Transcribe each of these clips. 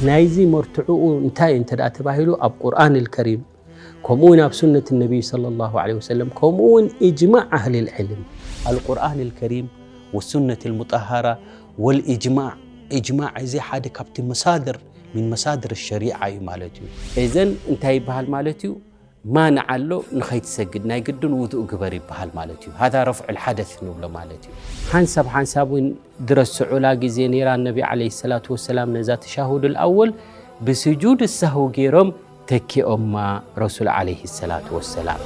ናይዚ መርትዕኡ እንታይ እንተ ደኣ ተባሂሉ፣ ኣብ ቁርኣን ኣልከሪም፣ ከምኡ እውን ኣብ ሱነት ነቢይ ሰለላሁ ዐለይሂ ወሰለም፣ ከምኡ እውን ኢጅማዕ ኣህሊል ዕልም። ኣልቁርኣን ኣልከሪም ወሱነት ኣልሙጠሃራ ወልኢጅማዕ። ኢጅማዕ እዚ ሓደ ካብቲ መሳድር፣ ሚን መሳድር ሸሪዓ እዩ ማለት እዩ። እዘን እንታይ ይበሃል ማለት እዩ? ማንዓ ኣሎ፣ ንኸይትሰግድ ናይ ግድን ውዱእ ግበር ይበሃል ማለት እዩ። ሃዛ ረፍዑል ሓደስ ንብሎ ማለት እዩ። ሓንሳብ ሓንሳብ እውን ድረስዑላ ግዜ ነይራ፣ ነቢ ዓለይሂ ሰላቱ ወሰላም ነዛ ተሻሁዱል ኣወል ብስጁድ ሳሁ ገይሮም ተኪኦማ ረሱል ዓለይሂ ሰላቱ ወሰላም።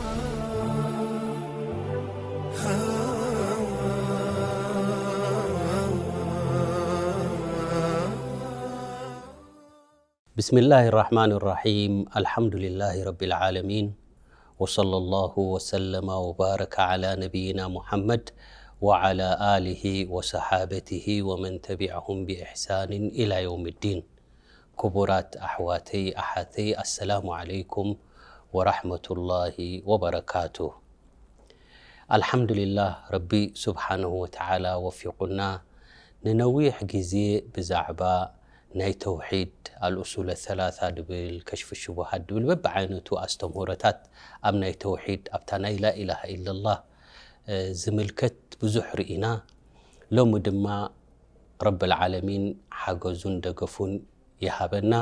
بسم الله الرحمن الرحيم. الحمد لله رب العالمين. وصلى الله وسلم وبارك على نبينا محمد وعلى آله وصحابته ومن تبعهم بإحسان إلى يوم الدين. ክቡራት ኣሕዋተይ ኣሓተይ፣ ኣሰላሙ ዓለይኩም ወራሕመቱላሂ ወበረካቱ። ኣልሓምዱሊላህ፣ ረቢ ስብሓንሁ ወተዓላ ወፊቑና ንነዊሕ ግዜ ብዛዕባ ናይ ተውሒድ፣ ኣልኡሱለ ሰላሳ ድብል፣ ከሽፍ ሽቡሃት ድብል በብዓይነቱ ኣስተምህሮታት ኣብ ናይ ተውሒድ፣ ኣብታ ናይ ላኢላሃ ኢለላህ፣ እ፣ ዝምልከት ብዙሕ ርኢና። ሎሚ ድማ ረብል ዓለሚን ሓገዙን ደገፉን ይሃበና።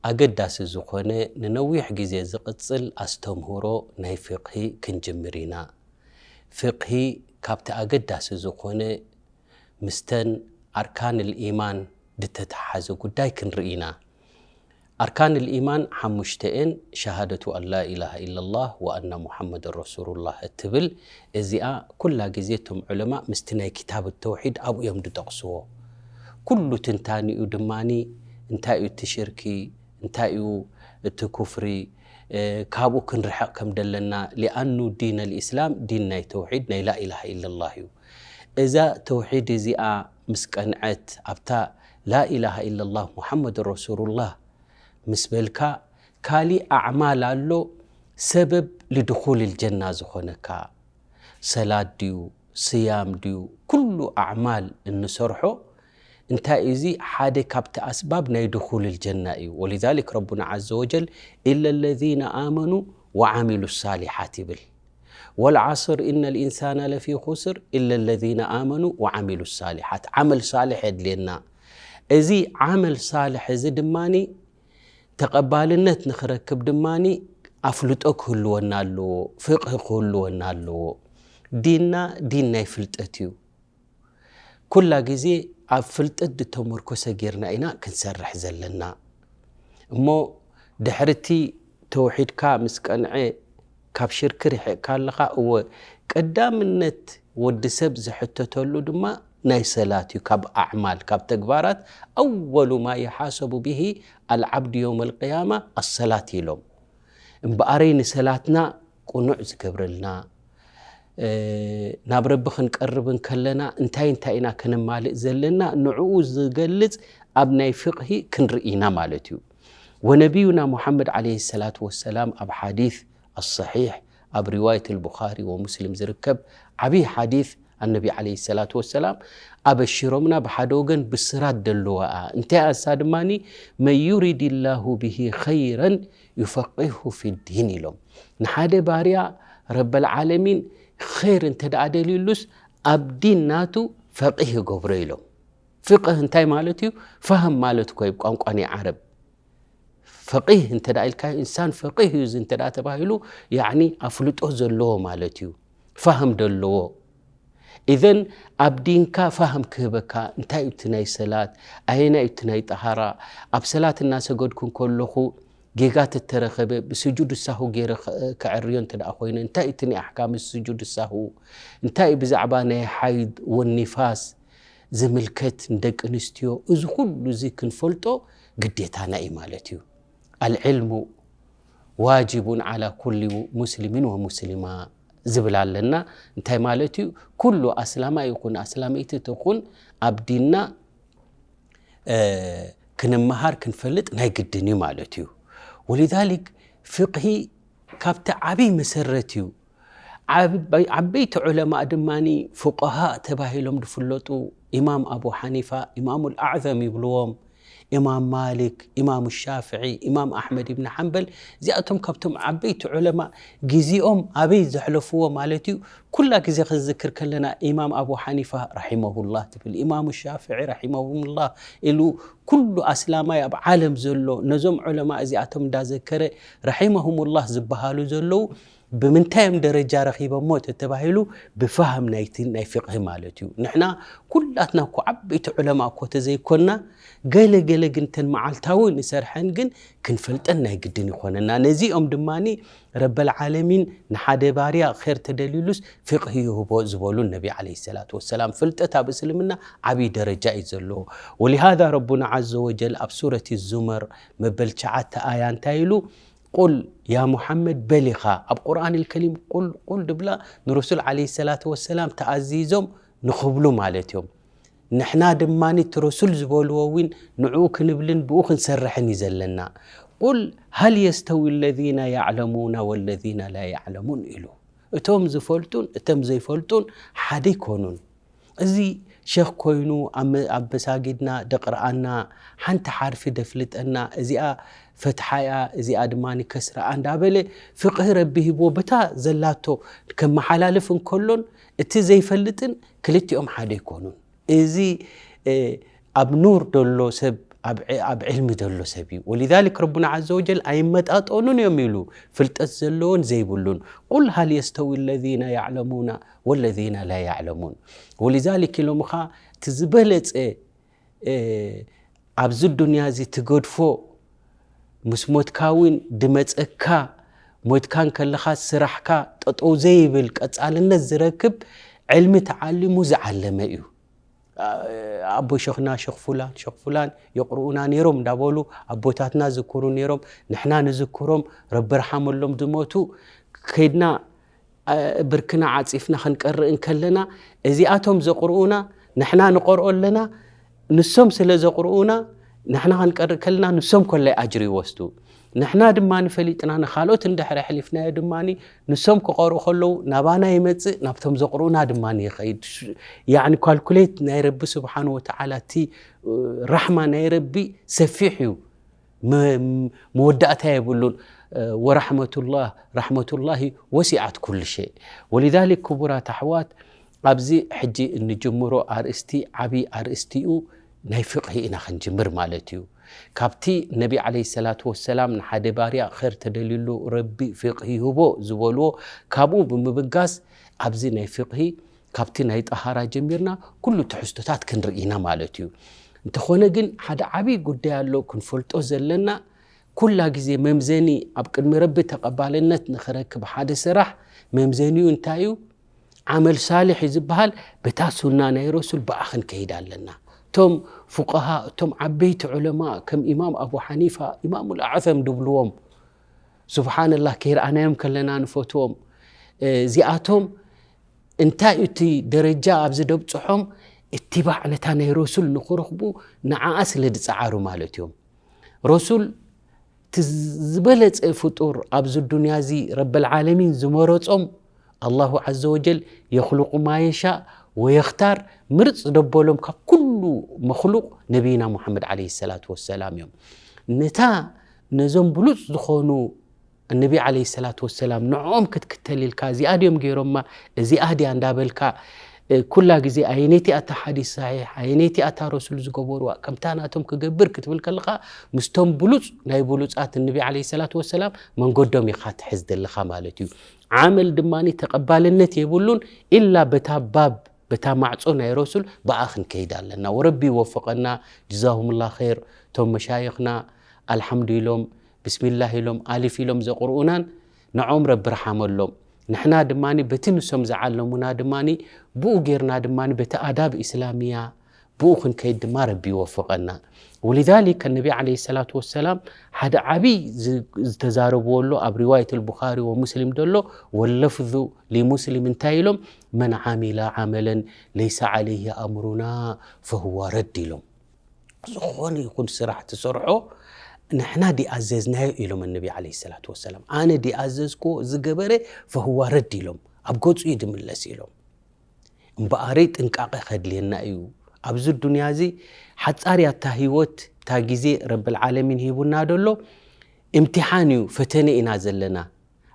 ኣገዳሲ ዝኾነ ንነዊሕ ግዜ ዝቕጽል ኣስተምህሮ ናይ ፍቕሂ ክንጅምር ኢና። ፍቕሂ ካብቲ ኣገዳሲ ዝኾነ ምስተን ኣርካን ልኢማን ዝተተሓሓዘ ጉዳይ ክንርኢ ኢና። ኣርካን ልኢማን ሓሙሽተ እየን፣ ሸሃደቱ ኣን ላ ኢላሃ ኢለላህ ወኣና ሙሓመድን ረሱሉላህ እትብል። እዚኣ ኩላ ግዜ እቶም ዑለማ ምስቲ ናይ ኪታብ ተውሒድ ኣብኡ እዮም ዝጠቕስዎ። ኩሉ ትንታኒኡ ድማኒ እንታይ እዩ እቲ ሽርኪ፣ እንታይ እዩ እቲ ኩፍሪ፣ እ፣ ካብኡ ክንርሕቕ ከም ደለና፣ ሊኣኑ ዲን ኣልኢስላም ዲን ናይ ተውሒድ ናይ ላኢላሃ ኢለላህ እዩ። እዛ ተውሒድ እዚኣ ምስ ቀንዐት፣ ኣብታ ላኢላሃ ኢለላህ ሙሓመድ ረሱሉላህ ምስ በልካ፣ ካሊእ ኣዕማል ኣሎ ሰበብ ልድኹል ልጀና ዝኾነካ። ሰላት ድዩ፣ ስያም ድዩ፣ ኩሉ ኣዕማል እንሰርሖ እንታይ እዩ? እዚ ሓደ ካብቲ ኣስባብ ናይ ድኹል ልጀና እዩ። ወሊዛሊክ ረቡና ዓዘ ወጀል፣ ኢለ ለዚነ ኣመኑ ወዓሚሉ ሳሊሓት ይብል። ወልዓስር ኢነ ልኢንሳና ለፊ ኹስር ኢለ ለዚነ ኣመኑ ወዓሚሉ ሳሊሓት። ዓመል ሳልሕ የድልየና። እዚ ዓመል ሳልሕ እዚ ድማኒ ተቐባልነት ንኽረክብ ድማኒ ኣፍልጦ ክህልወና ኣለዎ፣ ፍቕሂ ክህልወና ኣለዎ። ዲንና ዲን ናይ ፍልጠት እዩ። ኩላ ግዜ ኣብ ፍልጠት ዝተመርኮሰ ጌርና ኢና ክንሰርሕ ዘለና። እሞ ድሕሪ እቲ ተውሒድካ ምስ ቀንዐ፣ ካብ ሽርኪ ርሒቕካ ኣለኻ። እወ፣ ቀዳምነት ወዲ ሰብ ዝሕተተሉ ድማ ናይ ሰላት እዩ። ካብ ኣዕማል፣ ካብ ተግባራት፣ ኣወሉ ማ ይሓሰቡ ብሂ ኣልዓብዱ የውመል ቅያማ ኣሰላት ኢሎም። እምበኣረይ ንሰላትና ቅኑዕ ዝገብረልና፣ እ፣ ናብ ረቢ ክንቀርብ እንከለና እንታይ እንታይ ኢና ከነማልእ ዘለና፣ ንዕኡ ዝገልጽ ኣብ ናይ ፍቕሂ ክንርኢ ኢና ማለት እዩ። ወነቢዩና ሙሓመድ ዓለይሂ ሰላቱ ወሰላም ኣብ ሓዲስ ኣሰሒሕ፣ ኣብ ሪዋየት ኣልቡኻሪ ወሙስሊም ዝርከብ ዓብዪ ሓዲስ፣ ኣነቢ ዓለይሂ ሰላቱ ወሰላም ኣበሽሮምና፣ ብሓደ ወገን ብስራት ደለዋ እያ። እንታይ እያ እሳ ድማኒ? መን ዩሪድ ላሁ ብሂ ኸይረን ዩፈቂሁ ፊዲን ኢሎም። ንሓደ ባርያ ረበል ዓለሚን ኸይር እንተ ደኣ ደልዩሉስ፣ ኣብ ዲን ናቱ ፈቂህ ይገብሮ ኢሎም። ፍቅህ እንታይ ማለት እዩ? ፋህም ማለት እኮ እዩ ብቋንቋ ናይ ዓረብ። ፈቂህ እንተ ደኣ ኢልካዮ፣ ኢንሳን ፈቂህ እዩ እዚ እንተ ደኣ ተባሂሉ፣ ያዕኒ ኣፍልጦ ዘለዎ ማለት እዩ። ፋህም ደለዎ። ኢዘን ኣብ ዲንካ ፋህም ክህበካ፣ እንታይ እዩ እቲ ናይ ሰላት? ኣየናይ እዩ እቲ ናይ ጠሃራ? ኣብ ሰላት እናሰገድኩ እንከለኹ ጌጋ ተተረኸበ፣ ብስጁድ ሳሁ ገይረ ከ-፣ ከዕርዮ እንተ ደኣ ኮይነ፣ እንታይ እዩ እቲ ናይ ኣሕካም ስጁድ ሳሁ? እንታይ እዩ ብዛዕባ ናይ ሓይድ ወኒፋስ ዝምልከት ንደቂ ኣንስትዮ? እዚ ኩሉ እዚ ክንፈልጦ ግዴታና እዩ ማለት እዩ። ኣልዕልሙ ዋጅቡን ዓላ ኩሊ ሙስሊሚን ወሙስሊማ ዝብል ኣለና። እንታይ ማለት እዩ? ኩሉ ኣስላማይ ይኹን ኣስላመይቲ ትኹን ኣብ ዲንና፣ እ፣ ክንመሃር ክንፈልጥ ናይ ግድን እዩ ማለት እዩ። ወሊዛሊክ ፍቅሂ ካብቲ ዓብዪ መሰረት እዩ። ዓበይቲ ዑለማእ ድማ ፉቀሃእ ተባሂሎም ዝፍለጡ ኢማም ኣቡ ሓኒፋ፣ ኢማሙል ኣዕዘም ይብልዎም፣ ኢማም ማሊክ፣ ኢማም ሻፍዒ፣ ኢማም ኣሕመድ ኢብን ሓንበል፣ እዚኣቶም ካብቶም ዓበይቲ ዑለማ ግዜኦም ኣበይ ዘሕለፍዎ ማለት እዩ። ኩላ ግዜ ክንዝክር ከለና ኢማም ኣቡ ሓኒፋ ረሒመሁላህ ትብል፣ ኢማሙ ሻፍዒ ረሒመሁሙላህ ኢሉ ኩሉ ኣስላማይ ኣብ ዓለም ዘሎ ነዞም ዑለማ እዚኣቶም እንዳዘከረ ረሒመሁሙላህ ዝበሃሉ ዘለዉ ብምንታይ እዮም ደረጃ ረኺቦሞ ተተባሂሉ ብፋህም ናይቲ ናይ ፍቕሂ ማለት እዩ። ንሕና ኩላትና እኮ ዓበይቲ ዑለማ እኮ ተዘይኮንና ገለ ገለ ግን ተን መዓልታዊ ንሰርሐን ግን ክንፈልጠን ናይ ግድን ይኾነና። ነዚኦም ድማ ረበል ዓለሚን ንሓደ ባርያ ኸር ተደልዩሉስ ፍቕሂ ይህቦ ዝበሉ ነቢ ዓለይሂ ሰላቱ ወሰላም። ፍልጠት ኣብ እስልምና ዓብዪ ደረጃ እዩ ዘለዎ። ወሊሃዛ ረቡና ዓዘ ወጀል ኣብ ሱረት ዙመር መበል ትሽዓተ ኣያ እንታይ ኢሉ? ቁል ያ ሙሓመድ በል ኢኻ ኣብ ቁርኣን ልከሪም ቁል ቁል ድብላ ንረሱል ዓለይሂ ሰላቱ ወሰላም ተኣዚዞም ንኽብሉ ማለት እዮም። ንሕና ድማ እቲ ረሱል ዝበልዎ እውን ንዕኡ ክንብልን ብኡ ክንሰርሕን እዩ ዘለና። ቁል ሃል የስተዊ ለዚነ ያዕለሙና ወለዚነ ላ ያዕለሙን ኢሉ። እቶም ዝፈልጡን እቶም ዘይፈልጡን ሓደ ኣይኮኑን። እዚ ሸኽ ኮይኑ ኣብ መ- ኣብ መሳጊድና ደቕርኣና ሓንቲ ሓርፊ ደፍልጠና እዚኣ ፈትሓ እያ እዚኣ ድማ ከስራ እንዳበለ ፍቕሂ ረቢ ሂብዎ በታ ዘላቶ ከመሓላልፍ እንከሎን እቲ ዘይፈልጥን ክልቲኦም ሓደ ኣይኮኑን። እዚ እ፣ ኣብ ኑር ደሎ ሰብ ኣብ ዕ- ኣብ ዕልሚ ደሎ ሰብ እዩ። ወሊዛሊክ ረቡና ዓዘ ወጀል ኣይመጣጠኑን እዮም ኢሉ ፍልጠት ዘለዎን ዘይብሉን። ቁል ሃል የስተዊ ለዚነ ያዕለሙና ወለዚነ ላ ያዕለሙን። ወሊዛሊክ ኢሎም ኸዓ እቲ ዝበለፀ እ፣ ኣብዚ ዱንያ እዚ ትገድፎ ምስ ሞትካ እውን ድመፀካ ሞትካን ከለኻ ስራሕካ ጠጠው ዘይብል ቀፃልነት ዝረክብ ዕልሚ ተዓሊሙ ዝዓለመ እዩ። ኣቦ ሸኽና ሸኽ ፉላን ሸኽ ፉላን የቕርኡና ነይሮም እንዳበሉ ኣቦታትና ዝክሩ ነይሮም። ንሕና ንዝክሮም ረቢ ርሓመሎም ዝሞቱ ከይድና ብርክና ዓፂፍና ክንቀርእ እንከለና እዚኣቶም ዘቕርኡና ንሕና ንቐርኦ ኣለና። ንሶም ስለ ዘቕርኡና ንሕና ክንቀርእ ከለና ንሶም ኮላይ ኣጅሪ ይወስዱ። ንሕና ድማ ንፈሊጥና ንኻልኦት እንድሕር ኣሕሊፍናዮ ድማ ንሶም ክቐርኡ ከለዉ ናባና ይመፅእ ናብቶም ዘቕርኡና ድማ ይኸይድ። ያዕኒ ካልኩሌት ናይ ረቢ ስብሓን ወተዓላ እቲ ራሕማ ናይ ረቢ ሰፊሕ እዩ። መወዳእታ የብሉን። ወራሕመቱላህ ራሕመቱላሂ ወሲዓት ኩሉ ሸይ። ወሊዛሊክ ክቡራት ኣሕዋት ኣብዚ ሕጂ እንጅምሮ ኣርእስቲ ዓብዪ ኣርእስቲኡ ናይ ፍቕሂ ኢና ክንጅምር ማለት እዩ። ካብቲ ነቢ ዓለይሂ ሰላቱ ወሰላም ንሓደ ባርያ ኸር ተደልዩሉ ረቢ ፍቕሂ ይህቦ ዝበልዎ ካብኡ ብምብጋስ ኣብዚ ናይ ፍቕሂ ካብቲ ናይ ጠሃራ ጀሚርና ኩሉ ትሕዝቶታት ክንርኢ ኢና ማለት እዩ። እንተኾነ ግን ሓደ ዓብዪ ጉዳይ ኣሎ ክንፈልጦ ዘለና። ኩላ ግዜ መምዘኒ ኣብ ቅድሚ ረቢ ተቐባልነት ንኽረክብ ሓደ ስራሕ መምዘኒኡ እንታይ እዩ? ዓመል ሳልሕ እዩ ዝበሃል። በታ ሱና ናይ ረሱል ብኣ ክንከይድ ኣለና። እቶም ፉቀሃ እቶም ዓበይቲ ዑለማ ከም ኢማም ኣቡ ሓኒፋ ኢማሙል ኣዕዘም ድብልዎም ስብሓንላህ ከይረኣናዮም ከለና ንፈትዎም። እዚኣቶም እንታይ እቲ ደረጃ ኣብዚ ደብፅሖም? እትባዕ ነታ ናይ ረሱል ንኽረኽቡ ንዓኣ ስለ ዝፀዓሩ ማለት እዮም። ረሱል እቲ ዝበለፀ ፍጡር ኣብዚ ዱንያ እዚ ረበል ዓለሚን ዝመረፆም ኣላሁ ዓዘ ወጀል የኽልቁ ማ የሻእ ወየኽታር ምርፅ ደበሎም ካብ ኩሉ መኽሉቅ ነቢይና ሙሓመድ ዓለይሂ ሰላቱ ወሰላም እዮም። ነታ ነዞም ብሉፅ ዝኾኑ ነቢ ዓለይሂ ሰላቱ ወሰላም ንዕኦም ክትክተል ኢልካ እዚኣ ድዮም ገይሮማ እዚኣ ድያ እንዳበልካ ኩላ ግዜ ኣየነይቲ ኣታ ሓዲስ ሳሒሕ ኣየነይቲ ኣታ ረሱል ዝገበርዋ ከምታ ናቶም ክገብር ክትብል ከለኻ ምስቶም ብሉፅ ናይ ብሉፃት ነቢ ዓለይሂ ሰላቱ ወሰላም መንገዶም ኢኻ ትሕዝ ዘለኻ ማለት እዩ። ዓመል ድማ ተቐባልነት የብሉን ኢላ በታ ባብ በታ ማዕፆ ናይ ረሱል ብኣ ክንከይድ ኣለና። ወረቢ ይወፍቐና። ጅዛሁምላ ኸይር። እቶም መሻይኽና ኣልሓምዱ ኢሎም ብስሚላህ ኢሎም ኣሊፍ ኢሎም ዘቕርኡናን ንዖም ረቢ ርሓመሎም። ንሕና ድማ በቲ ንሶም ዝዓለሙና ድማ ብኡ ጌርና ድማ በቲ ኣዳብ ኢስላምያ ብኡ ክንከይድ ድማ ረቢ ይወፍቐና። ወሊዛሊከ ነቢ ዓለይሂ ሰላቱ ወሰላም ሓደ ዓብዪ ዝ- ዝተዛረብዎ ኣሎ ኣብ ሪዋየት ልቡኻሪ ወሙስሊም ዘሎ ወለፍዙ ሊሙስሊም እንታይ ኢሎም መን ዓሚለ ዓመለን ለይሰ ዓለይህ ኣምሩና ፈህዋ ረድ ኢሎም። ዝኾነ ይኹን ስራሕ ትሰርሖ ንሕና ዲኣዘዝናዮ ኢሎም ነቢ ዓለይሂ ሰላቱ ወሰላም። ኣነ ዲኣዘዝክዎ ዝገበረ ፈህዋ ረድ ኢሎም። ኣብ ገጹ እዩ ዝምለስ ኢሎም። እምበኣረይ ጥንቃቐ ከድልየና እዩ። ኣብዚ ዱንያ እዚ ሓጻር እያ እታ ህይወት፣ እታ ግዜ ረብል ዓለሚን ሂቡና ደሎ፣ እምትሓን እዩ፣ ፈተነ ኢና ዘለና።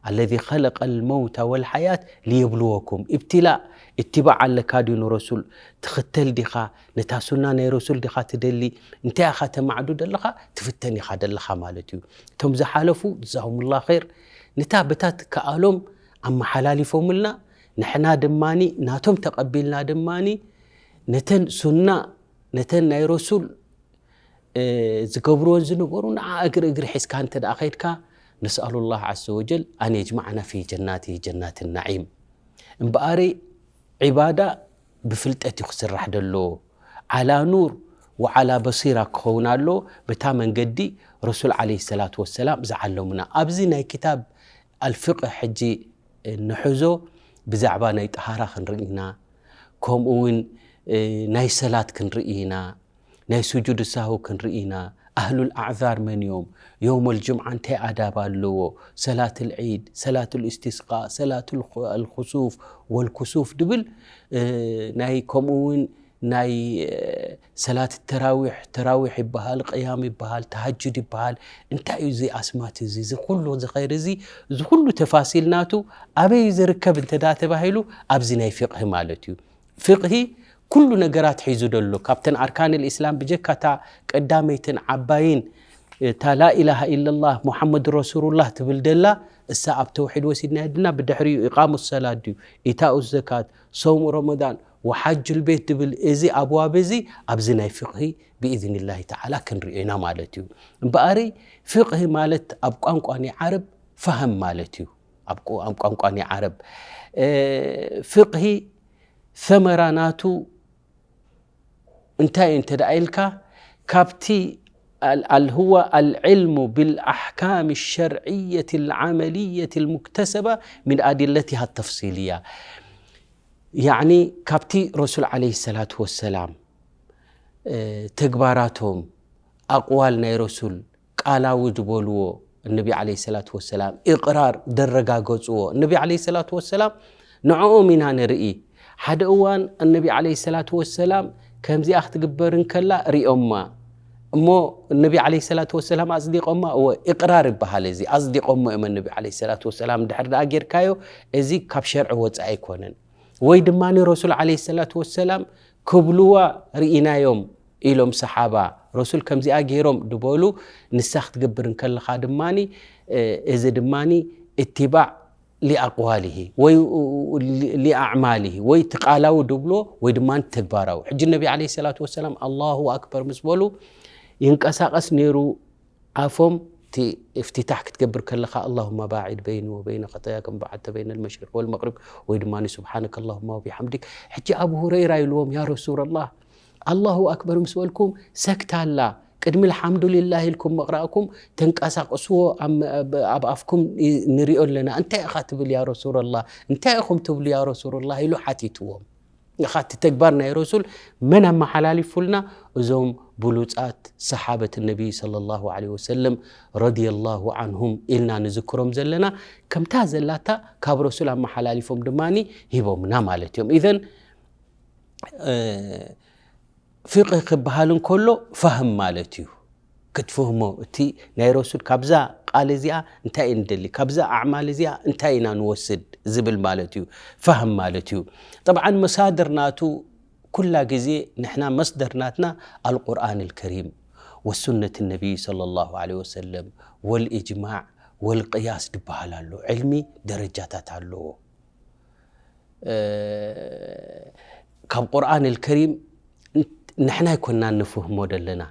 ኣለዚ ኸለቀል መውታ ወልሓያት ሊየብልወኩም። ኢብትላእ፣ እትባዕ ኣለካ ድዩ ንረሱል? ትኽተል ዲኻ? ነታ ሱና ናይ ረሱል ዲኻ ትደሊ? እንታይ ኢኻ ተማዕዱ ደለኻ? ትፍተን ኢኻ ደለኻ ማለት እዩ። እቶም ዝሓለፉ ጀዛሁሙላህ ኸይር፣ ነታ በታ ትከኣሎም ኣመሓላሊፎምልና፣ ንሕና ድማኒ ናቶም ተቐቢልና ድማኒ ነተን ሱና፣ ነተን ናይ ረሱል ዝገብርዎን ዝነበሩ ንዓ እግሪ እግሪ ሒዝካ እንተ ደኣ ኸይድካ፣ ነስኣሉ ላህ ዓዘ ወጀል ኣን የጅመዓና ፊ ጀናቲ ጀናት ናዒም። እምበኣረይ ዒባዳ ብፍልጠት እዩ ክስራሕ ደሎ። ዓላ ኑር ወዓላ በሲራ ክኸውን ኣሎ፣ በታ መንገዲ ረሱል ዓለይሂ ሰላቱ ወሰላም ዝዓለሙና። ኣብዚ ናይ ክታብ ኣልፍቅህ ሕጂ ንሕዞ፣ ብዛዕባ ናይ ጠሃራ ክንርኢ ኢና፣ ከምኡ እውን ናይ ሰላት ክንርኢ ኢና፣ ናይ ስጁድ ሳሁ ክንርኢ ኢና። ኣህሉል ኣዕዛር መን እዮም? የውመል ጅምዓ እንታይ ኣዳብ ኣለዎ? ሰላትል ዒድ፣ ሰላትል ኢስቲስቃ፣ ሰላትል ኹ-፣ ኣልኹሱፍ ወልኩሱፍ ድብል፣ እ፣ ናይ ከምኡ እውን ናይ፣ እ፣ ሰላት ተራዊሕ፣ ተራዊሕ ይበሃል፣ ቅያም ይበሃል፣ ተሃጁድ ይበሃል። እንታይ እዩ እዚ ኣስማት እዚ? እዚ ኩሉ እዚ ኸይር እዚ፣ እዚ ኩሉ ተፋሲል ናቱ ኣበይ እዩ ዝርከብ እንተ ደኣ ተባሂሉ፣ ኣብዚ ናይ ፊቅሂ ማለት እዩ። ፊቅሂ ኩሉ ነገራት ሒዙ ደሎ። ካብተን ኣርካን ልእስላም ብጀካ እታ ቀዳመይትን ዓባይን፣ እታ ላኢላሃ ኢለላህ ሙሓመድ ረሱሉላህ ትብል ደላ፣ እሳ ኣብ ተውሒድ ወሲድናያ ድና፣ ብድሕሪኡ ኢቃሙ ሰላት ድዩ፣ ኢታኡ ዘካት፣ ሰውሙ ረመዳን፣ ወሓጁል ቤት ድብል፣ እዚ ኣብዋብ እዚ ኣብዚ ናይ ፊቅሂ ብኢዝኒላሂ ተዓላ ክንሪኦ ኢና ማለት እዩ። እምበኣሪ ፊቅሂ ማለት ኣብ ቋንቋ ናይ ዓረብ ፋህም ማለት እዩ። ኣብ ቋ-፣ ኣብ ቋንቋ ናይ ዓረብ፣ እ፣ ፊቅሂ ሰመራ ናቱ እንታይ እዩ እንተ ደኣ ኢልካ፣ ካብቲ ال-، ال-، هو العلم بالأحكام الشرعية العملية المكتسبة من أدلتها التفصيلية። ያዕኒ ካብቲ ረሱል ዓለይሂ ሰላቱ ወሰላም፣ እ፣ ተግባራቶም፣ ኣቕዋል ናይ ረሱል፣ ቃላዊ ዝበልዎ፣ እነቢ ዓለይሂ ሰላቱ ወሰላም ኢቕራር ደረጋገጽዎ። እነቢ ዓለይሂ ሰላቱ ወሰላም ንዕኦም ኢና ንርኢ። ሓደ እዋን እነቢ ዓለይሂ ሰላቱ ወሰላም ከምዚኣ ክትግበር እንከላ ሪኦማ። እሞ እነቢ ዓለይሂ ሰላቱ ወሰላም ኣጽዲቆማ? እወ፣ ኢቕራር ይበሃል እዚ። ኣጽዲቆሞ እዮም እነቢ ዓለይሂ ሰላቱ ወሰላም። ድሕሪ ደኣ ጌርካዮ፣ እዚ ካብ ሸርዒ ወጻኢ ኣይኮነን። ወይ ድማ ረሱል ዓለይሂ ሰላቱ ወሰላም ክብልዋ ርኢናዮም ኢሎም ሰሓባ፣ ረሱል ከምዚኣ ገይሮም ድበሉ፣ ንሳ ክትገብር እንከለኻ ድማኒ፣ እ፣ እዚ ድማኒ እትባዕ ሊኣቅዋሊሂ ወይ ሊ-፣ ሊኣዕማሊሂ ወይ እቲ ቃላዊ ድብሎ ወይ ድማ ተግባራዊ። ሕጂ ነቢ ዓለይሂ ሰላቱ ወሰላም ኣላሁ ኣክበር ምስ በሉ ይንቀሳቐስ ነይሩ። ኣፎም እቲ እፍትታሕ ክትገብር ከለኻ፣ ኣላሁማ ባዒድ በይኒ ወበይነ ኸጣያ ከም በዓድተ በይነ ልመሽሪቅ ወልመቅሪብ፣ ወይ ድማ ሱብሓነከ ኣላሁማ ወቢሓምዲክ። ሕጂ ኣቡ ሁረይራ ኢልዎም፣ ያ ረሱለላህ፣ ኣላሁ ኣክበር ምስ በልኩም ሰክታ ኣላ፣ ቅድሚ ኣልሓምዱሊላህ ኢልኩም ምቕራእኩም ተንቀሳቕስዎ፣ ኣብ፣ ኣብ ኣፍኩም ንሪኦ ኣለና። እንታይ ኢኻ ትብል ያ ረሱለላህ? እንታይ ኢኹም ትብሉ ያ ረሱለላህ? ኢሉ ሓቲትዎም። ኢኻ እቲ ተግባር ናይ ረሱል መን ኣመሓላሊፉልና? እዞም ብሉጻት ሰሓበት ነቢ ሰለላሁ ዐለይሂ ወሰለም ረዲየላሁ ዐንሁም ኢልና ንዝክሮም ዘለና፣ ከምታ ዘላታ ካብ ረሱል ኣመሓላሊፎም ድማኒ ሂቦምና ማለት እዮም። ኢዘን፣ እ፣ ፊቅህ ክበሃል እንከሎ ፋህም ማለት እዩ። ክትፍህሞ፣ እቲ ናይ ረሱል ካብዛ ቃል እዚኣ እንታይ እዩ ንደሊ፣ ካብዛ ኣዕማል እዚኣ እንታይ ኢና ንወስድ ዝብል ማለት እዩ። ፋህም ማለት እዩ። ጠብዓን መሳድር ናቱ ኩላ ግዜ ንሕና መስደር ናትና ኣልቁርኣን ኣልከሪም ወሱነት ነቢይ ሰለላሁ ዐለይሂ ወሰለም ወልእጅማዕ ወልቅያስ ድበሃል ኣሎ። ዕልሚ ደረጃታት ኣለዎ። እ፣ ካብ ቁርኣን ኣልከሪም ንሕና ኣይኮናን ንፍህሞ ደለና።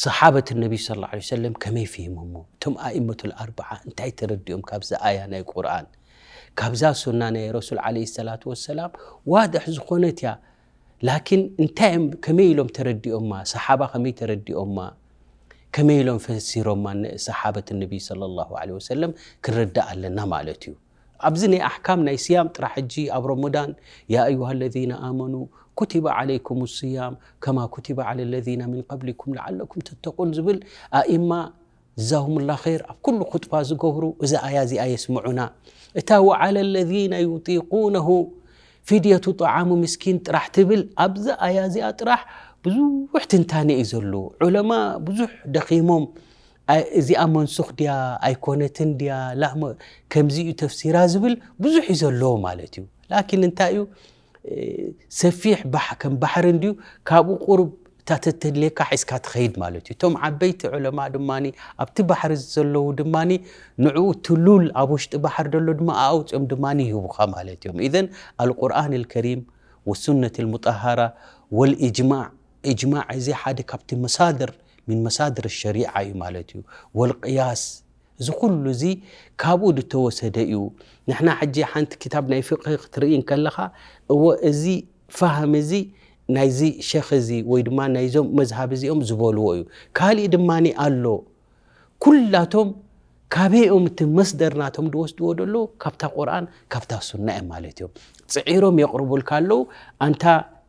ሰሓበት ነቢ ሰለላሁ ዐለይሂ ወሰለም ከመይ ፍሂሞሞ? እቶም ኣእመቱል ኣርበዓ እንታይ ተረዲኦም ካብዛ ኣያ ናይ ቁርኣን? ካብዛ ሱና ናይ ረሱል ዐለይሂ ሰላቱ ወሰላም ዋድሕ ዝኾነት እያ። ላኪን እንታይ እዮም፣ ከመይ ኢሎም ተረዲኦማ? ሰሓባ ከመይ ተረዲኦማ? ከመይ ኢሎም ፈሲሮማ ን-፣ ሰሓበት ነቢ ሰለላሁ ዐለይሂ ወሰለም ክንርዳእ ኣለና ማለት እዩ። ኣብዚ ናይ ኣሕካም ናይ ስያም ጥራሕ ሕጂ ኣብ ረመዳን፣ ያ ኣዩሃ ለዚነ ኣመኑ ኩቲበ ዓለይኩም ስያም ከማ ኩቲበ ዓለ ለዚነ ሚን ቀብሊኩም ለዓለኩም ተተቁን ዝብል ኣኢማ ጀዛሁሙላ ኸይር፣ ኣብ ኩሉ ኹጥባ ዝገብሩ እዛ ኣያ እዚኣ የስምዑና። እታ ወዓለ ለዚነ ዩጢቁነሁ ፊድየቱ ጠዓሙ ምስኪን ጥራሕ ትብል፣ ኣብዛ ኣያ እዚኣ ጥራሕ ብዙሕ ትንታነ እዩ ዘሎ። ዑለማ ብዙሕ ደኺሞም፣ ኣይ-፣ እዚኣ መንሱኽ ድያ ኣይኮነትን ድያ፣ ላህ መ-፣ ከምዚ እዩ ተፍሲራ ዝብል ብዙሕ እዩ ዘለዎ ማለት እዩ። ላኪን እንታይ እዩ፣ እ፣ ሰፊሕ ባሕ-፣ ከም ባሕሪ እንድዩ፣ ካብኡ ቁሩብ እታ ተተድልየካ ሒዝካ ትኸይድ ማለት እዩ። እቶም ዓበይቲ ዑለማ ድማ ኣብቲ ባሕሪ ዘለዉ ድማ ንዕኡ ትሉል ኣብ ውሽጢ ባሕሪ ዘሎ ድማ ኣውፅኦም ድማ ይህቡኻ ማለት እዮም። ኢዘን ኣልቁርኣን ልከሪም ወሱነት ልሙጣሃራ ወልእጅማዕ፣ እጅማዕ እዚ ሓደ ካብቲ መሳድር ምን መሳድር ሸሪዓ እዩ ማለት እዩ። ወልቅያስ፣ እዚ ኩሉ እዚ ካብኡ ዝተወሰደ እዩ። ንሕና ሕጂ ሓንቲ ክታብ ናይ ፍቅሂ ክትርኢ እንከለኻ፣ እወ፣ እዚ ፋህም እዚ ናይዚ ሸኽ እዚ ወይ ድማ ናይዞም መዝሃብ እዚኦም ዝበልዎ እዩ። ካሊእ ድማ ኣሎ። ኩላቶም ካበይኦም እቲ መስደር ናቶም ዝወስድዎ ደሎ? ካብታ ቁርኣን፣ ካብታ ሱና እዮም ማለት እዮም። ጽዒሮም የቕርቡልካ ኣለዉ። ኣንታ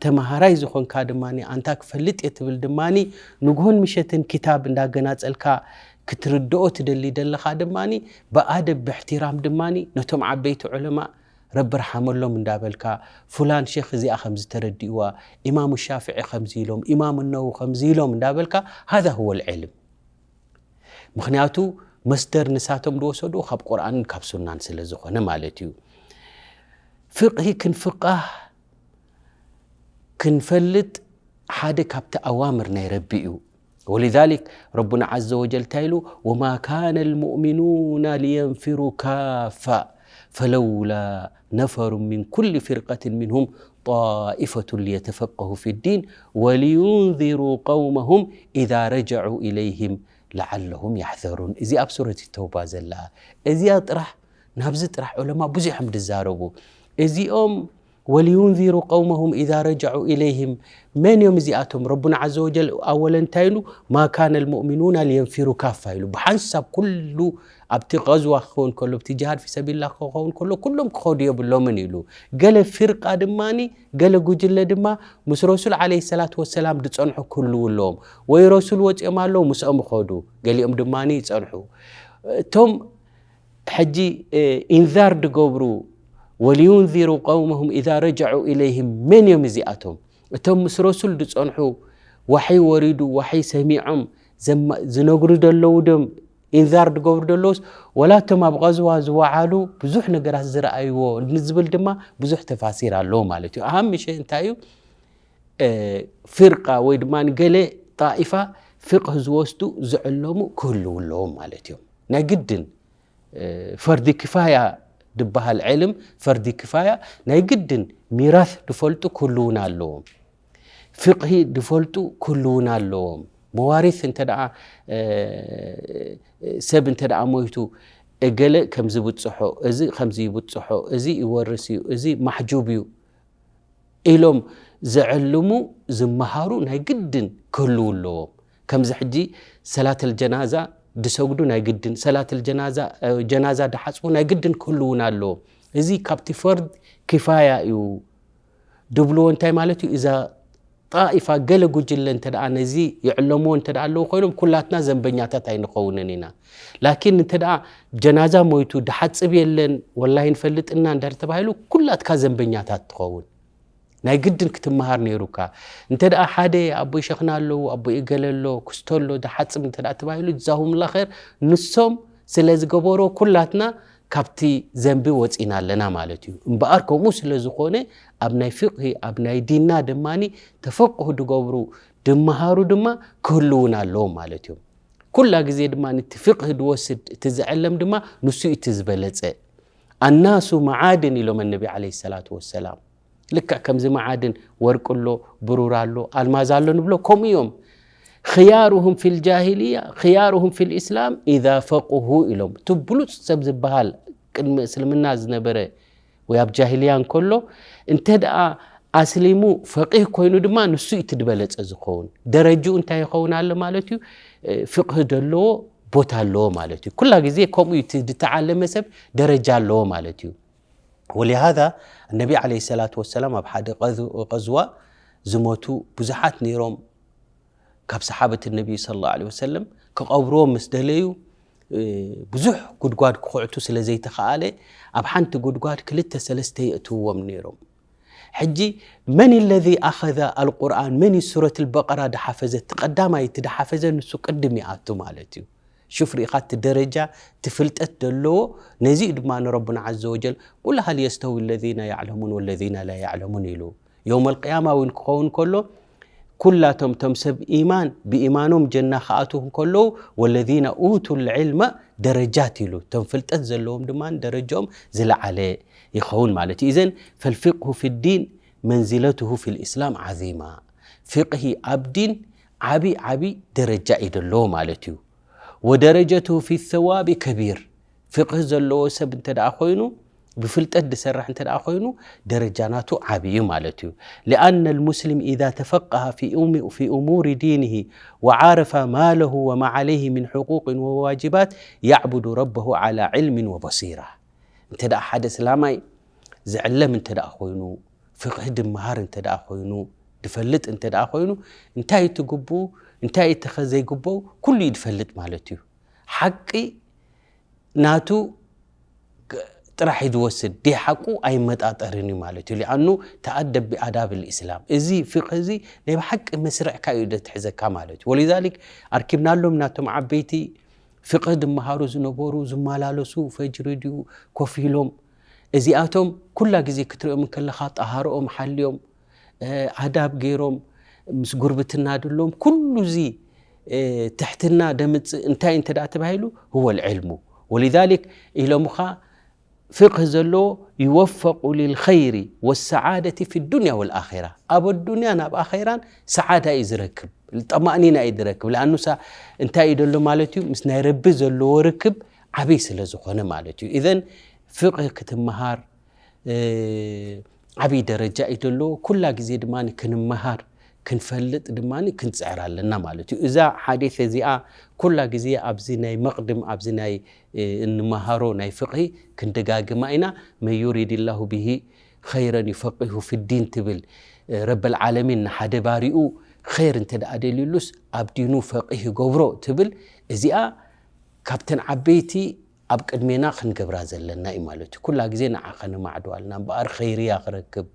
ተማሃራይ ዝኾንካ ድማ፣ ኣንታ ክፈልጥ እየ ትብል ድማ፣ ንግሆን ምሸትን ክታብ እንዳገናጸልካ ክትርድኦ ትደሊ ደለኻ ድማ፣ ብኣደብ ብእሕትራም ድማ ነቶም ዓበይቲ ዑለማ ረቢ ርሓመሎም እንዳበልካ፣ ፉላን ሼኽ እዚኣ ከምዚ ተረዲእዋ፣ ኢማሙ ሻፍዒ ከምዚ ኢሎም፣ ኢማም ነው ከምዚ ኢሎም እንዳበልካ፣ ሃዛ ሁወ ልዕልም። ምኽንያቱ መስደር ንሳቶም ዝወሰዱ ካብ ቁርኣንን ካብ ሱናን ስለ ዝኾነ ማለት እዩ። ፍቕሂ ክንፍቃህ ክንፈልጥ ሓደ ካብቲ ኣዋምር ናይ ረቢ እዩ። ولذلك ረቡና عز وجل እንታይ ኢሉ? وما كان المؤمنون لينفروا كافة فلولا نفر من كل فرقة منهم طائفة ليتفقهوا في الدين ولينذروا قومهم إذا رجعوا إليهم لعلهم يحذرون። እዚ ኣብ ሱረት ተውባ ዘላ እዚኣ ጥራሕ፣ ናብዚ ጥራሕ ዑለማ ብዙሕ እዮም ዝዛረቡ። እዚኦም ولينذروا قومهم إذا رجعوا إليهم መን እዮም እዚኣቶም? ረቡና عز وجل ኣወለ እንታይ ኢሉ? ما كان المؤمنون لينفروا كافة ኢሉ። ብሓንሳብ ኩሉ ኣብቲ غزوة ክኸውን ከሎ፣ ኣብቲ ጅሃድ في سبيل الله ክኸውን ከሎ ኩሎም ክኸዱ የብሎምን ኢሉ። ገለ ፊርቃ ድማ፣ ገለ ጉጅለ ድማ ምስ ረሱል عليه الصلاة والسلام ዝጸንሑ ክህልዉ ኣለዎም። ወይ ረሱል ወጺኦም ኣለዉ፣ ምስኦም ይኸዱ፣ ገሊኦም ድማ ይጸንሑ። እቶም ሕጂ፣ እ፣ ኢንዛር ድገብሩ፣ ولينذروا قومهم إذا رجعوا إليهم መን እዮም እዚኣቶም? እቶም ምስ ረሱል ዝጸንሑ፣ ዋሕይ ወሪዱ፣ ዋሕይ ሰሚዖም ዘማ-፣ ዝነግሩ ደለዉ ዶም ኢንዛር ድገብሩ ደለዉስ፣ ወላ እቶም ኣብ ቐዝዋ ዝወዓሉ ብዙሕ ነገራት ዝረኣይዎ ንዝብል ድማ ብዙሕ ተፋሲር ኣለዎ ማለት እዩ። ኣሃም ምሸ እንታይ እዩ? እ፣ ፊርቃ ወይ ድማ ገለ ጣኢፋ ፍቅህ ዝወስዱ ዝዕለሙ ክህልዉ ኣለዎም ማለት እዮም። ናይ ግድን፣ እ፣ ፈርዲ ክፋያ ድበሃል ዕልም፣ ፈርዲ ክፋያ ናይ ግድን ሚራስ ድፈልጡ ክህልዉን ኣለዎም። ፍቅሂ ድፈልጡ ክህልዉን ኣለዎም። መዋሪስ እንተ ደኣ፣ እ፣ ሰብ እንተ ደኣ ሞይቱ፣ እገለ ከም ዝብጽሖ፣ እዚ ከም ዝይብጽሖ፣ እዚ ይወርስ እዩ፣ እዚ ማሕጁብ እዩ ኢሎም ዘዕልሙ፣ ዝመሃሩ ናይ ግድን ክህልዉ ኣለዎም። ከምዚ ሕጂ ሰላተል ጀናዛ ድሰግዱ ናይ ግድን፣ ሰላተል ጀናዛ፣ እ፣ ጀናዛ ድሓጽቡ ናይ ግድን ክህልዉን ኣለዎም። እዚ ካብቲ ፈርድ ኪፋያ እዩ ድብልዎ እንታይ ማለት እዩ? እዛ ጣኢፋ ገለ ጉጅለ እንተ ደኣ ነዚ ይዕለምዎ እንተ ደኣ ኣለዉ ኮይኖም፣ ኩላትና ዘንበኛታት ኣይንኸውንን ኢና። ላኪን እንተ ደኣ ጀናዛ ሞይቱ ድሓጽብ የለን፣ ወላሂ ንፈልጥና እንዳር ተባሂሉ፣ ኩላትካ ዘንበኛታት ትኸውን። ናይ ግድን ክትመሃር ነይሩካ። እንተ ደኣ ሓደ ኣቦይ ሸኽና ኣለዉ፣ ኣቦይ እገለ ኣሎ፣ ክስቶ ኣሎ፣ ድሓጽብ እንተ ደኣ ተባሂሉ፣ ጀዛሁሙላ ኸይር፣ ንሶም ስለ ዝገበሮ ኩላትና ካብቲ ዘንቢ ወጺና ኣለና ማለት እዩ። እምበኣር ከምኡ ስለ ዝኾነ ኣብ ናይ ፍቅሂ፣ ኣብ ናይ ዲንና ድማኒ ተፈቅሁ ድገብሩ፣ ድመሃሩ ድማ ክህልዉን ኣለዎም ማለት እዩ። ኩላ ግዜ ድማ እቲ ፍቅሂ ድወስድ እቲ ዝዕለም ድማ ንሱ እዩ እቲ ዝበለጸ። ኣናሱ መዓድን ኢሎም ነቢ ዓለይሂ ሰላቱ ወሰላም። ልክዕ ከምዚ መዓድን ወርቂ ኣሎ፣ ብሩር ኣሎ፣ ኣልማዝ ኣሎ ንብሎ፣ ከምኡ እዮም። خيارهم في الجاهلية خيارهم في الإسلام إذا فقهوا ኢሎም። እቲ ብሉጽ ሰብ ዝበሃል ቅድሚ እስልምና ዝነበረ ወይ ኣብ ጃሂልያ እንከሎ፣ እንተ ደኣ ኣስሊሙ ፈቂህ ኮይኑ ድማ ንሱ እዩ እቲ ዝበለጸ ዝኸውን። ደረጅኡ እንታይ ይኸውን ኣሎ ማለት እዩ? እ፣ ፍቅህ ዘለዎ ቦታ ኣለዎ ማለት እዩ። ኩላ ግዜ ከምኡ እዩ፣ እቲ ዝተዓለመ ሰብ ደረጃ ኣለዎ ማለት እዩ። ولهذا النبي عليه الصلاة والسلام ኣብ ሓደ ቀዝ-፣ ቀዝዋ ዝሞቱ ብዙሓት ነይሮም ካብ ሰሓበት ነቢ ሰለላሁ ዐለይሂ ወሰለም። ክቐብርዎም ምስ ደለዩ ብዙሕ ጉድጓድ ክኹዕቱ ስለ ዘይተኸኣለ ኣብ ሓንቲ ጉድጓድ ክልተ ሰለስተ የእትውዎም ነይሮም። ሕጂ መን ለዚ ኣኸዘ ኣልቁርኣን፣ መን እዩ ሱረት ኣልበቀራ ድሓፈዘ? እቲ ቀዳማይ እቲ ድሓፈዘ ንሱ ቅድም ይኣቱ ማለት እዩ። ሹፍ ርኢኻ እቲ ደረጃ፣ እቲ ፍልጠት ዘለዎ። ነዚ እዩ ድማ ንረቡና ዓዘ ወጀል ቁል ሃል የስተዊ ለዚነ ያዕለሙን ወለዚነ ላ ያዕለሙን ኢሉ። የውም ኣልቅያማ እውን ክኸውን ከሎ ኩላቶም ቶም ሰብ ኢማን ብኢማኖም ጀና ክኣትዉ ከለዉ ወለዚነ ኡቱ ልዕልመ ደረጃት ኢሉ። ቶም ፍልጠት ዘለዎም ድማ ደረጃኦም ዝለዓለ ይኸውን ማለት እዩ። እዘን ፈልፊቅሁ ፊ ዲን መንዚለትሁ ፊ ልእስላም ዓዚማ። ፍቅሂ ኣብ ዲን ዓቢ ዓቢ ደረጃ እዩ ዘለዎ ማለት እዩ። ወደረጀትሁ ፊ ሰዋቢ ከቢር። ፍቅህ ዘለዎ ሰብ እንተ ደኣ ኮይኑ፣ ብፍልጠት ዝሰርሕ እንተ ደኣ ኮይኑ፣ ደረጃ ናቱ ዓቢ እዩ ማለት እዩ። لأن المسلم إذا تفقه في أم- في أمور دينه وعرف ما له وما عليه من حقوق وواجبات يعبد ربه على علم وبصيرة. እንተ ደኣ ሓደ እስላማይ ዝዕለም እንተ ደኣ ኮይኑ፣ ፍቅህ ድመሃር እንተ ደኣ ኮይኑ፣ ድፈልጥ እንተ ደኣ ኮይኑ፣ እንታይ እቲ ግቡኡ፣ እንታይ እቲ ከ ዘይግቡኡ፣ ኩሉ እዩ ድፈልጥ ማለት እዩ። ሓቂ ናቱ ግ- ጥራሕ እዩ ዝወስድ፣ ደይ ሓቁ ኣይመጣጠርን እዩ ማለት እዩ። ሊኣኑ ተኣደብ ብኣዳብ ልእስላም። እዚ ፍቅህ እዚ ናይ ብሓቂ መስርዕካ እዩ ደትሕዘካ ማለት እዩ። ወሊዛሊክ ኣርኪብናሎም ናቶም ዓበይቲ ፍቅህ ድመሃሩ ዝነበሩ፣ ዝመላለሱ፣ ፈጅሪ ድዩ ኮፍ ኢሎም፣ እዚኣቶም ኩላ ግዜ ክትሪኦም እንከለኻ ጣሃርኦም ሓልዮም፣ ኣዳብ ገይሮም፣ ምስ ጉርብትና ድሎም ኩሉ እዚ ትሕትና ደምፅእ እንታይ እንተ ደኣ ተባሂሉ፣ هو العلم. ولذلك ኢሎምኻ ፍቅህ ዘለዎ يوفق للخير والسعادة في الدنيا والآخرة. ኣብ ኣዱንያን ኣብ ኣኼራን ሰዓዳ እዩ ዝረክብ፣ ጠማእኒና እዩ ዝረክብ። ለኣኑሳ እንታይ እዩ ደሎ ማለት እዩ? ምስ ናይ ረቢ ዘለዎ ርክብ ዓብይ ስለ ዝኾነ ማለት እዩ። ኢዘን ፍቅህ ክትመሃር ዓብይ ደረጃ እዩ ደሎ። ኩላ ግዜ ድማ ክንመሃር ክንፈልጥ ድማ ክንፅዕር ኣለና ማለት እዩ። እዛ ሓዲት እዚኣ ኩላ ግዜ ኣብዚ ናይ መቕድም ኣብዚ ናይ እንመሃሮ ናይ ፍቅሂ ክንደጋግማ ኢና። መን ዩሪድ ላሁ ብሂ ኸይረን ዩፈቂሁ ፊዲን ትብል። ረበል ዓለሚን ንሓደ ባሪኡ ኸይር እንተ ደኣ ደልዩሉስ ኣብ ዲኑ ፈቂህ ይገብሮ ትብል። እዚኣ ካብተን ዓበይቲ ኣብ ቅድሜና ክንገብራ ዘለና እዩ ማለት እዩ። ኩላ ግዜ ንዓ ከነማዕድዋ ኣለና እምበኣር ኸይርያ ክረክብ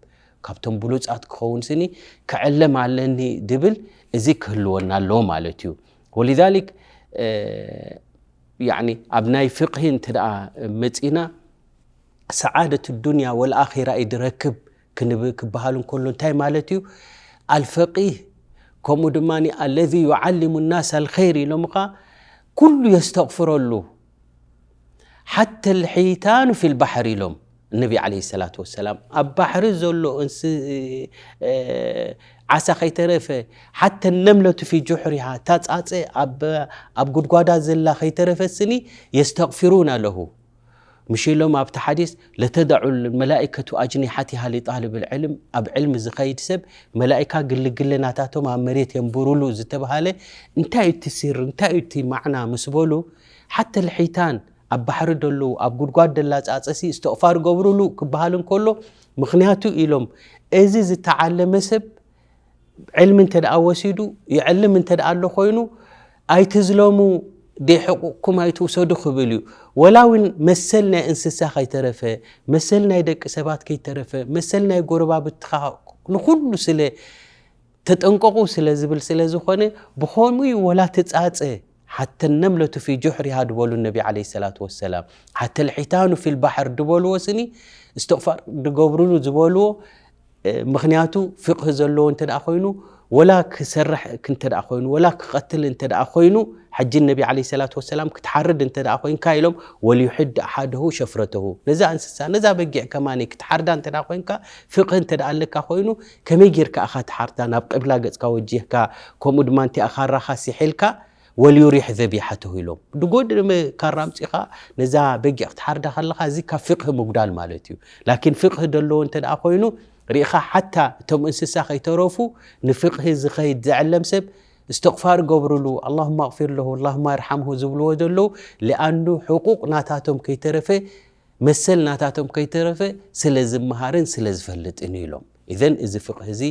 ካብቶም ብሉፃት ክኸውን ስኒ ክዕለም ኣለኒ ድብል እዚ ክህልወና ኣለዎ ማለት እዩ። ወሊዛሊክ ያኒ ኣብ ናይ ፍቅሂ እንተ ደኣ መፂና ሰዓደት ዱንያ ወልኣኺራ እዩ ድረክብ ክንብ ክበሃል እንከሎ እንታይ ማለት እዩ? ኣልፈቂህ ከምኡ ድማ ኣለዚ ዩዓሊሙ ናስ ኣልኸይር ኢሎምኻ ኩሉ የስተቕፍረሉ ሓተ ልሒታኑ ፊ ልባሕር ኢሎም ነቢ ዓለይሂ ሰላቱ ወሰላም። ኣብ ባሕሪ ዘሎ እንስ ዓሳ ከይተረፈ ሓተ ነምለቱ ፊ ጁሕሪሃ እታ ፃፀ ኣብ ኣብ ጉድጓዳ ዘላ ከይተረፈ ስኒ የስተቕፊሩና ለሁ ምሽ ኢሎም ኣብቲ ሓዲስ ለተደዑ መላኢከቱ ኣጅኒሓቲሃ ሊጣልብ ልዕልም ኣብ ዕልሚ ዝኸይድ ሰብ መላኢካ ግልግለ ናታቶም ኣብ መሬት የንብሩሉ ዝተባሃለ እንታይ እዩ እቲ ሲር እንታይ እዩ እቲ ማዕና ምስ በሉ ሓተ ልሒታን ኣብ ባሕሪ ደለዉ ኣብ ጉድጓድ ደላ ፃፀሲ እስተቕፋር ገብሩሉ ክበሃል እንከሎ ምኽንያቱ ኢሎም እዚ ዝተዓለመ ሰብ ዕልሚ እንተ ደኣ ወሲዱ ይዕልም እንተ ደኣ ኣሎ ኮይኑ ኣይትዝለሙ ደይ ሕቁቅኩም ኣይትውሰዱ ክብል እዩ። ወላ እውን መሰል ናይ እንስሳ ከይተረፈ መሰል ናይ ደቂ ሰባት ከይተረፈ መሰል ናይ ጎረባብትኻ ንኩሉ ስለ ተጠንቀቁ ስለ ዝብል ስለ ዝኾነ ብኸምኡ እዩ ወላ ትፃፀ ሓተ ነምለቱ ፊ ጁሕሪሃ ድበሉ ነቢ ዓለይሂ ሰላቱ ወሰላም ሓተ ልሒታኑ ፊ ልባሕር ድበልዎ ስኒ እስትቕፋር ድገብሩሉ ዝበልዎ ምኽንያቱ ፍቅህ ዘለዎ እንተ ደኣ ኮይኑ ወላ ክሰርሕ እንተ ደኣ ኮይኑ ወላ ክቐትል እንተ ደኣ ኮይኑ ሕጂ ነቢ ዓለይሂ ሰላቱ ወሰላም ክትሓርድ እንተ ደኣ ኮይንካ ኢሎም ወልዩሕድ ኣሓደሁ ሸፍረተሁ ነዛ እንስሳ ነዛ በጊዕ ከማኒ ክትሓርዳ እንተ ደኣ ኮይንካ ፍቅህ እንተ ደኣ ኣለካ ኮይኑ ከመይ ጌርካ ኢኻ ትሓርዳ ናብ ቅብላ ገጽካ ወጂህካ ከምኡ ድማ እንቲኣ ካራኻ ሲሒልካ ወልዩሪሕ ዘቢሓተሁ ኢሎም ድጎድም ካራ ኣምፂኻ ነዛ በጊዕ ክትሓርዳ ከለኻ እዚ ካብ ፍቅህ ምጉዳል ማለት እዩ ላኪን ፍቅህ ደለዎ እንተ ደኣ ኮይኑ ርኢኻ ሓታ እቶም እንስሳ ከይተረፉ ንፍቅህ ዝኸይድ ዘዕለም ሰብ እስትቕፋር ገብርሉ ኣላሁማ ኣቕፊር ለሁ ኣላሁማ ርሓምሁ ዝብልዎ ዘለዉ ሊኣኑ ሕቁቕ ናታቶም ከይተረፈ መሰል ናታቶም ከይተረፈ ስለ ዝመሃርን ስለ ዝፈልጥን ኢሎም إذن እዚ ፍቅህ እዚ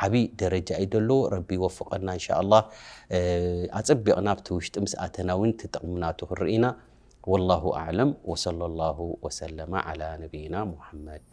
ዓቢ ደረጃ እዩ ደሎ። ረቢ ይወፍቀና እንሻኣላህ። ኣጸቢቕና ኣብቲ ውሽጢ ምስ ኣተና እውን ትጥቕምናቱ ክንርኢ ኢና። والله أعلم، وصلى الله وسلم على نبينا محمد.